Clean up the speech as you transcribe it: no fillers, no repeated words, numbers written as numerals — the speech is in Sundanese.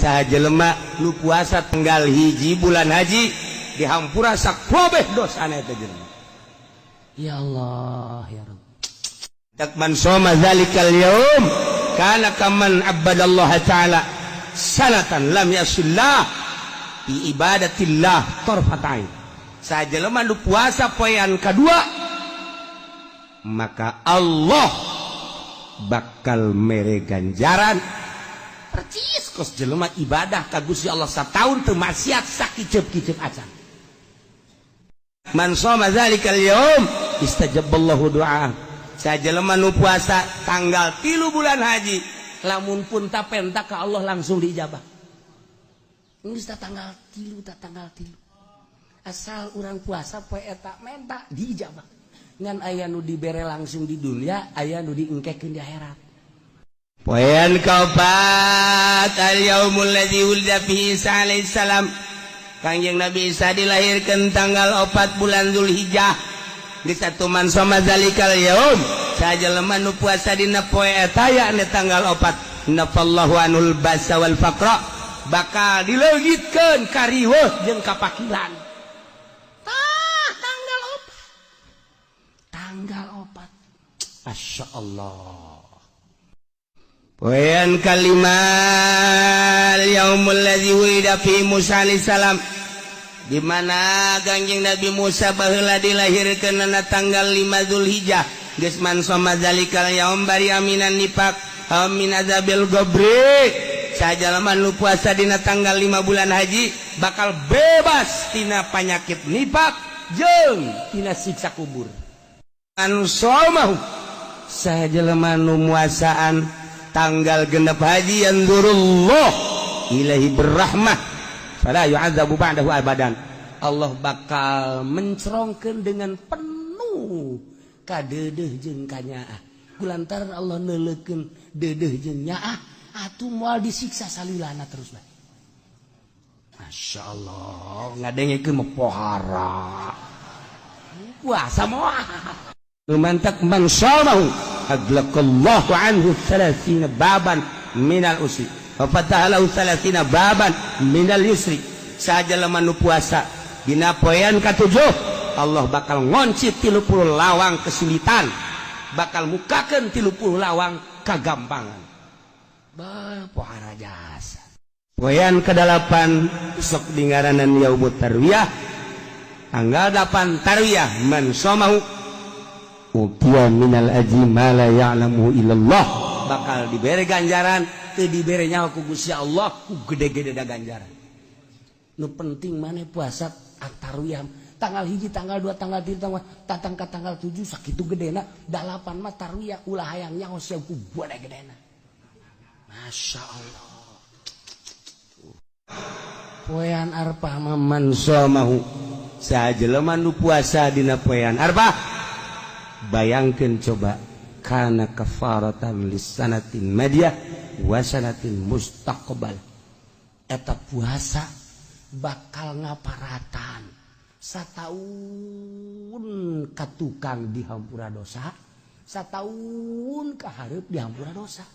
Saha jelema nu puasa tanggal 1 bulan haji, dihampura sakabeh dosana eta jelema. Ya Allah, ya Rabb. Tak man shoma zalikal yaum kana kaman abadallaha ta'ala sanatan lam yasillah fi ibadatillah tarfatain. Saha jelema nu puasa poean kadua, maka Allah bakal mere ganjaran percis kos jelema ibadah ka Gusti Allah sataun teu maksiat sakiceup-kiceup acan. Man shoma zalikal yaum istajaballahu du'a. Saha jelema nu puasa tanggal 3 bulan haji, lamun pun tapenta ka Allah langsung diijabah. Geus tanggal 3, ta tanggal 3, asal urang puasa poe eta menta diijabah. Ngan aya nu dibere langsung di dunia, aya nu diengkekeun di akhirat. Poean kaopat, al yaumul ladzi wulida fihi Isa alaihi salam. Kangjeng Nabi Isa dilahirkan tanggal 4 bulan Zulhijjah. Geus atuh, man shoma zalikal yaum, saha jelema nu puasa dina poe eta, yakni tanggal 4, nafallahu anul basa wal faqra, bakal dileungitkeun kariweuh jeung kapakiran. Tah, tanggal 4, tanggal 4. Masya Allah. Poean kalima, yaumul ladzi wulida fi Musa alaihi salam, di mana Kangjeng Nabi Musa baheula dilahirkeun na tanggal 5 Zulhijjah. Geus, man shoma zalikal yaum bari'a minan nifaq min azabil qabri. Saha jalma nu puasa dina tanggal 5 bulan haji bakal bebas tina penyakit nifak jeung tina siksa kubur. Man shomahu, saha jelema nu muasaan tanggal 6 haji, yanzurullah ilahi berrahmah fala yu'adzabu ba'dahu abadan. Allah bakal mencerongkeun dengan penuh kadeudeuh jeung kanyaah. Kulantaran Allah neuleukeun deudeuh jeung nyaah, atuh moal disiksa salilana terus bae. Masya Allah, ngadengekeun mah pohara puasa moal. Mantak man shamahu aglaqallahu anhu 30 baban minal usri wa fataha lahu 30 baban minal yusri. Saha jelema nu puasa dina poean katujuh, Allah bakal ngonci 30 lawang kesulitan, bakal mukakeun 30 lawang kagampangan. Bah, pohara jasa. Poean kedalapan sok dingaranan yaumut tarwiyah, tanggal 8 tarwiyah, man shamahu utiya minal ajri ma la ya'lamu illallah, Bakal dibere ganjaran teu dibere nyaho ku Gusti Allah ku gede-gede da ganjaran. Nu penting maneh puasa tarwiyah tanggal 1, tanggal 2, tanggal 3, tanggal tatang ka tanggal 7, sakitu gedena. 8 mah tarwiyah, ulah hayang nyaho sia ku gede gedena. Masya Allah. Poean arpah mah, man shamahu, saha jelema nu puasa dina poean arpah, bayangkeun coba, kana kafaratan lisanatin madiyah wa sanatin mustaqbal. Eta puasa bakal ngaparatan sataun katukang dihampura dosa, sataun kahareup dihampura dosa.